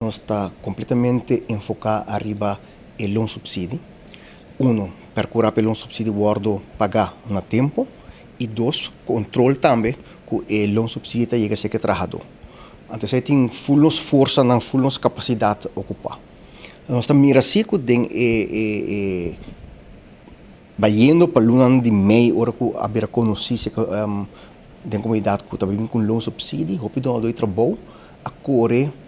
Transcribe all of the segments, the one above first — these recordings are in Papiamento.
Nos ta kompletamente enfoká ariba e loonsubsidie. Uno, perkurá pa e loonsubsidie wòrdu pagá na tempu. I dos, kontrol tambe ku e loonsubsidie ta yega serka e trahadó. Anto esei tin ful nos forsanan, ful nos kapasidat okupá. Nos ta mira si ku den e e e bayendo pa lunanan di mei ora ku a bira konosí serka den komunidat ku ta bin ku un loonsubsidie, hopi dunadó di trabou a kore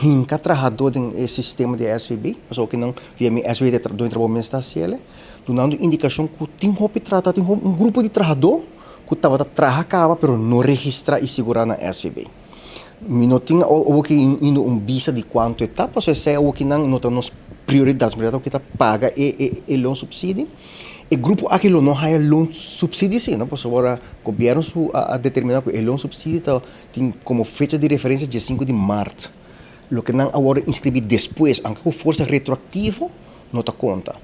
hinka trahadó den e sistema di SVB, pasobra oke nan via mi SVB ta duna trabou mes ta hasiel, dunando indikashon ku tin hopi trata, tin un grupo di trahadó ku tabata traha kaba pero no registrá i sigurá na SVB. Mi no tin awoki ainda un bista di kuantu e ta, pasobra esei awoki nan no ta nos prioridat, nos prioridat awoki ta paga e loonsubsidie. E grupo aki lo no haya loonsubsidie si, no, pasobra gobièrnu su a determiná ku e loonsubsidie ta Tin komo fecha di referensia 15 di mart. Loke nan a wòrdu inskribí despues, anke ku forsa retroaktivo, no ta konta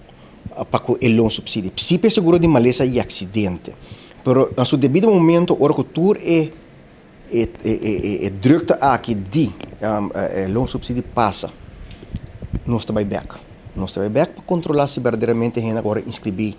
pa ku e loonsubsidie. Sí pa e seguro di malesa i aksidente. Pero na su debido momento ora ku tur e e drukte aki di e loonsubsidie pasa, nos ta bai bèk. Nos ta bai bèk pa kontrolá si berdaderamente hende a wòrdu inskribí.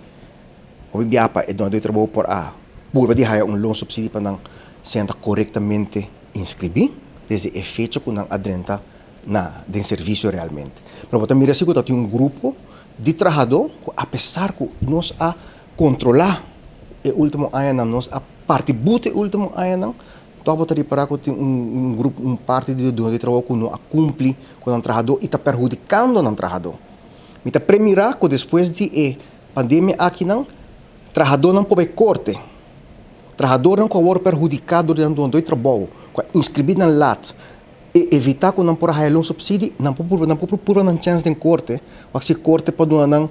Hopi bia pa e doño di trabou por a purba di haya un loonsubsidie pa nan senta korektamente inskribí desde e fecha ku nan a drenta na den servisio realmente. Pero bo ta mira si ku ta tin un grupo di trahadó ku apesar ku nos a kontrolá e último añanan, nos a parti but e último añanan, tòg bo ta ripará ku tin un grupo, un parti di doño di trabou ku no a kumpli ku nan trahadó i ta perhudikando nan trahadó. Mi ta premirá ku despues di e Pandemia akinan, trahadónan por bai korte. Trahadornan ku a wòrdu perhudiká dor di nan duna doi trabou, ku a inskribí nan lat i evitá ku nan por a haya loonsubsidie, nan por purba nan por purba nan chèns den korte, wak si korte por duna nan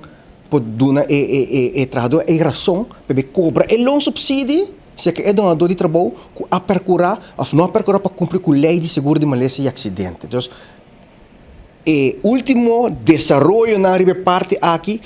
por duna e e e e trahadó e rason pa e bai kobra e loonsubsidie si e dunadó di trabou ku a perkurá òf no a perkurá pa kumpli ku lei di seguro di malesa i aksidente. Dus. E ultimo desaroyonan riba e parti aki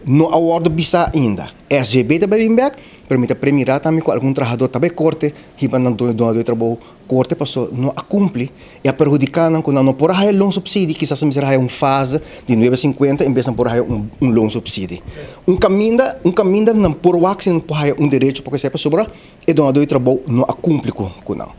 no a wordo bisa ainda. SVB ta bai bin bek, pero mi ta premira tambe ku algun trahadó ta bai korte hiba nan dunadó di trabou korte paso no a kumpli i a perhudiká nan ku nan no por a haya loonsubsidie, kisas nan mester a haya un fase di 9.50 en bes nan por a haya un loonsubsidie. Un kaminda un kaminda nan por wak si nan por haya un derecho pa esei pasobra e dunadó di trabou no a kumpli ku nan.